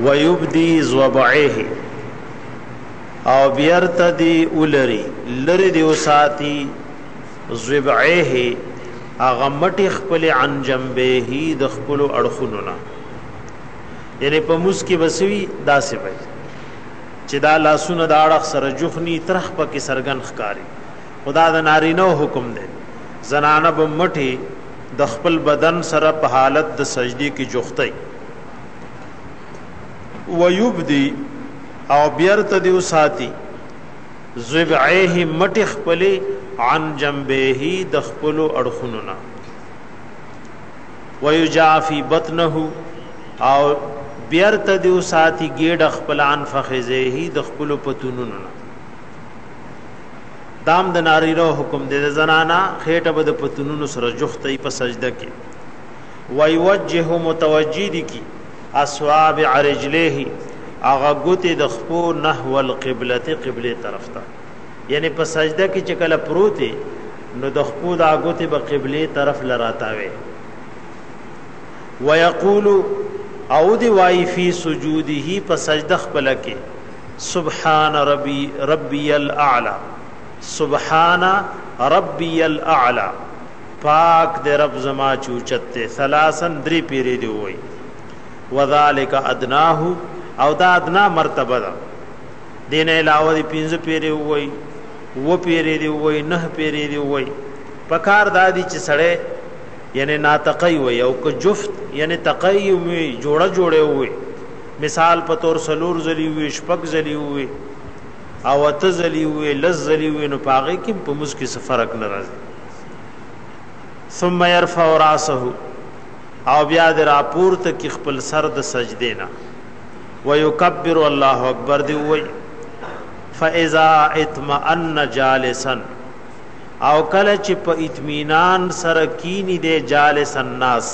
ويبدي ضبعه او بیرته دی ولری لری دی وساتی ضبعه هغه مټی خپل عن جنبه د خپل اړخونو نه، یعنی په موس کې بسوي داسې وي چې دا لاسونه د اړخ سره جوخنی ترخ پکې سرګن ښکاری. خدا د نارینه حکم دی، زنانه به مټی د خپل بدن سره په حالت د سجدي کې جوختی. ويبدي او بیرته دی وساتی ضبعه مټی خپل عن جنبه د خپل اړخونو نه. ويجافي بطنه او بیرته دی وساتی ګډ خپل عن فخذه د خپل پتونونو نه. دام د نارینه حکم دی، د زنانا خېټه به د پتونونو سره جوخته په سجده کې. ويوجه متوجه دي کی اصابع رجليه هغه ګوتې د خپو نحو القبلة قبله طرف ته، یعنی په سجده کې چې کله پروت نو د خپو دا ګوتې به قبله طرف لراتاوي. ويقول او دی وای فی سجوده په سجده خپل کې سبحان ربی ربی الاعلى، سبحان ربی الاعلى، پاک دې رب زما چوچت ته، ثلاثا درې پیری دی وای. وذالک ادناه او دا ادنا مرتبه ده. دین علاوه دی پنځه پیری وای، و پیری دی وای، نه پیری دی وای. پکار دادی چې سړی یعنی ناتقی وای او که جفت یعنی تقی وي، جوړه جوړه وي، مثال په تور سلور زلی وي، شپږ زلی وي او اته زلی وي، لس زلی وي، نو پاغه کې په موس کې څه فرق نه راځي. ثم يرفع راسه او بیا د راپورته کی خپل سر د سجدې نه، ويکبر الله اکبر دی وای. فاذا اطمئن جالسا او کله چې په اطمینان سره کینی دی جالس الناس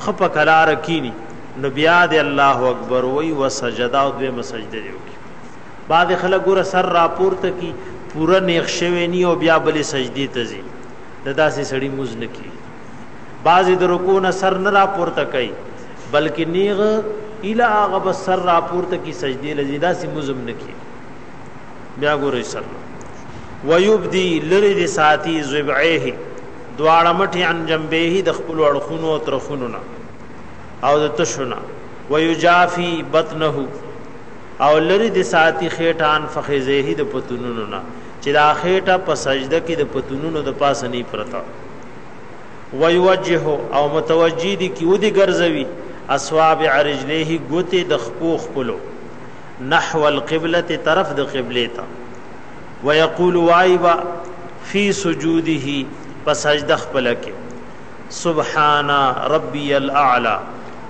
خپ کلار کینی، نو بیا دی الله اکبر وای وسجدا او دوی مسجده دی وکي. بعد خلک ګوره سر راپورته کی پورا نیغ شوی نی او بیا بلې سجدې ته ځي، د داسې سړي موز نه کی. بعضې د رکوع نه سر نه راپورته کوي بلکې نیغ اله هغه بس سر راپورته کی سجدې لځي، داسې موز هم نه کی. بیا ګورئ سر ويبدي لری دی ساتي ضبعه دواړه مټي عن جنبه د خپل اړخونو او ترخونو نه او د تشو نه. ويجافي بطنه او لری د ساتي خېټه عن فخذه د پتونونو نه، چې دا خېټه په سجده کې د پتونونو د پاسه نه پرته. ويوجه او متوجه دي کی ودی ګرځوي اصابع رجليه ګوتې د خپو خپلو نحو القبلة طرف د قبله ته. ويقول وایبا فی سجوده په سجده خپل کې سبحان ربي الاعلى،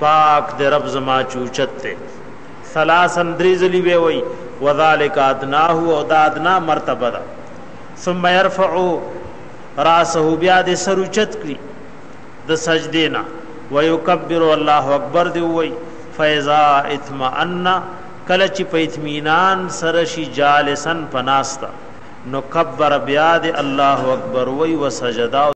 پاک دې رب زما چوچت ته، ثلاثا درې ځلي وی وی. وذالک ادناه او دا ادنا مرتبه ده. ثم يرفع راسه بیا دې سر اوچت کړي د سجدې نه، ويکبر الله اکبر دی وی. فاذا اطمئن کله چې په اطمینان سره شي جالسا پناستا، نو کبر بیا دې الله اکبر وی وسجدا.